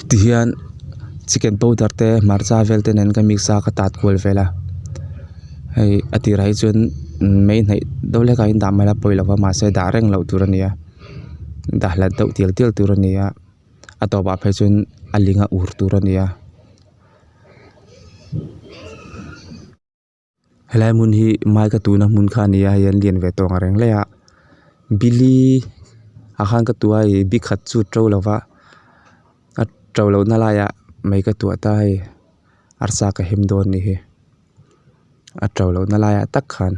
Tihian chicken powder te hmarcha vel te nen ka mix a ka tat kual vel a hei a tirah hi chuan mei hnaih deuh hlek ah hian dah mai ila pawi lova mahse dah reng loh tur a ni a dah hlat deuh tial tial tur a ni a a tawpah phei chuan a ling a ur tur a ni a. Helai hmun hi mai ka tuhna hmun kha a ni a hei an lian ve tawh ang reng hle a bili ah khan ka tuh a ih bi khat chu a to lo va a to lohna laiah mai ka tuah ta a hei arsa ka hem dawn a nih hi a to lohna laiah tak khan.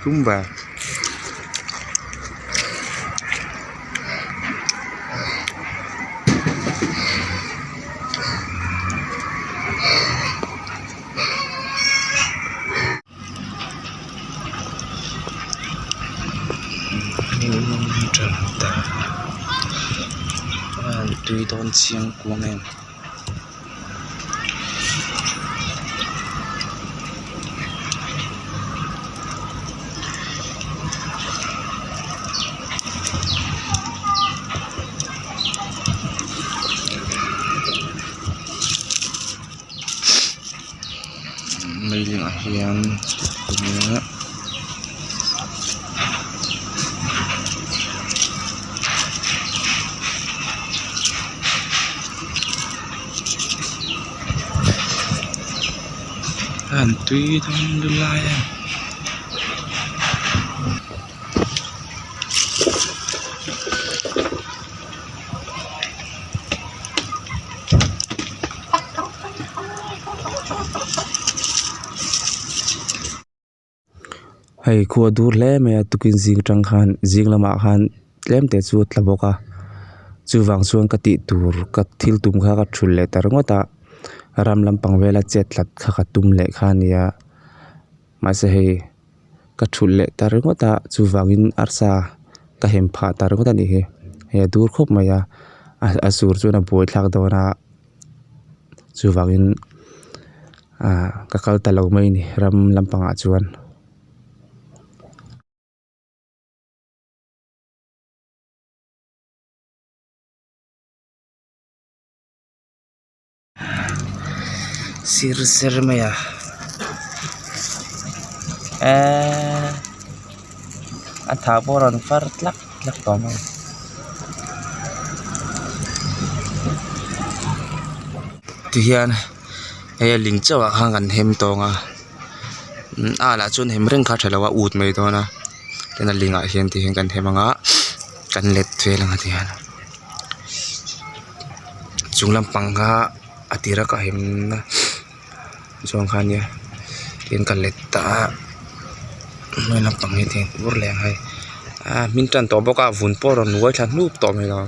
Tum ve. Tui dawn chiang kuang em. Meiling ah hian a han tui dawn lulai a. Hei khua dur hle mai a tukin zing atang khan zing lamah khan tlem te chu a tla bawk a chuvang chuan ka tih tur ka thil tum kha ka thulh leh ta ringawt a ram lampang vela chet tlat kha ka tum leh kha a nia. Mahse hei ka thulh leh ta ringawt a chuvangin arsa ka hem phah ta ringawt a nih hi. Hei a dur khawp mai a a sur chuan a buai thlak dawn a chuvangin ah ka kal ta lo mai a ni ram lampangah chuan. Sir ser mai a eee a thau pawh a rawn far tlak tlak tawh mai tihian hei a ling chauh ah khan kan hem tawng a a lah chuan hem reng kha a tha lo a ut mai dawn a tin a ling ah hian tihian kan hem ang a kan let vel ang a tihian. Chung lampang kha a tira ka hemna zawng kha ania tin ka let ta a hnuai lampang hi tiang ur leh ang hei a hmin tan tawh bawk a vun pawh a rawn uai thla hnup tawh mai lo.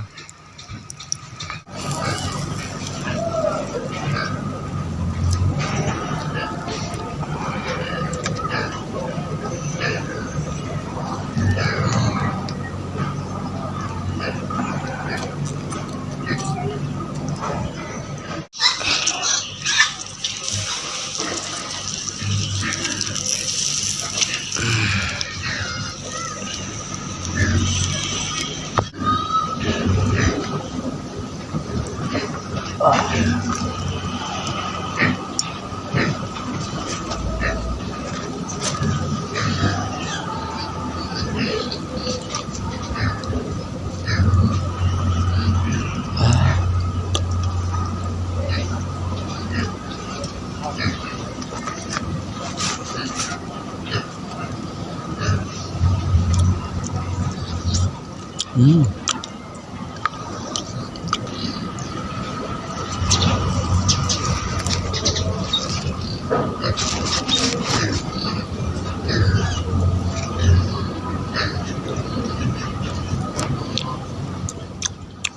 Umm.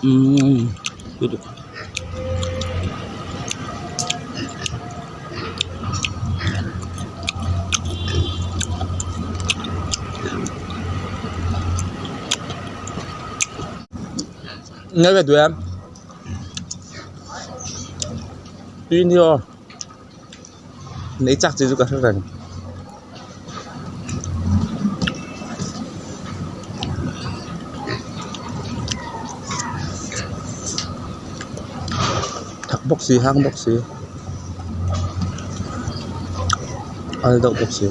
Umm lutuk. Nghe về tụi em tuy nhiên lấy chắc chỉ giúp cả rừng thak bawk si hang bawk si al deuh bawk si.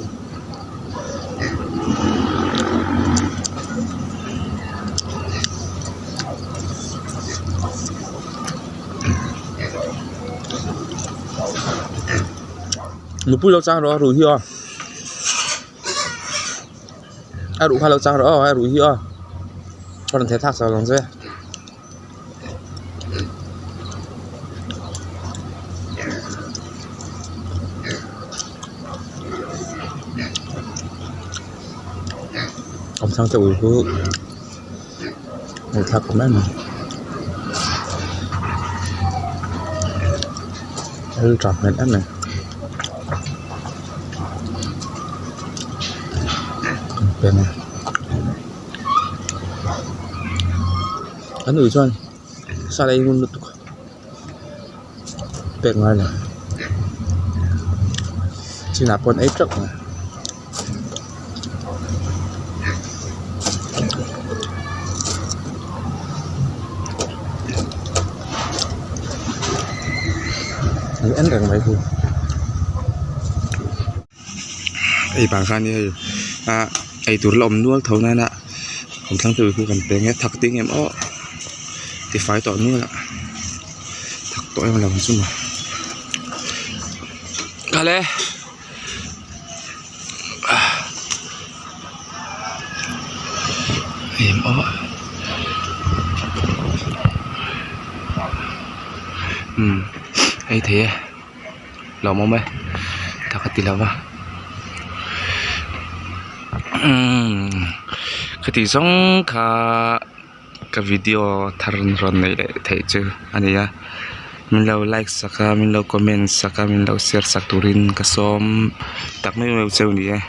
Nupui lo chang rawh a ruh hi aw a ruh kha lo chang rawh aw a ruh hi aw a rawn theh thlak chho ang che. Awmthlang te ui chu ngaihthlak awm em mai thil tha hmel em em an ui chuan sa ei ngun lutuk a pek ngai lo chinah pawh an ei teuh mai. An en reng mai hi hei vang khan hei ah eitur la awm nual tho nana kawmthlang te hi kan peng e thak ding em aw tifai tawh nual a thak tawh em lo ang chu maw kale. Em aw umm ei thei e lawmawm e tak a ti lo va umm khati zawng kha ka video thar rawn neih leh theih chu a ni a. Min lo like sak a min lo comment sak a min lo share sak turin ka sawm tak meuh meuh cheu a ni e.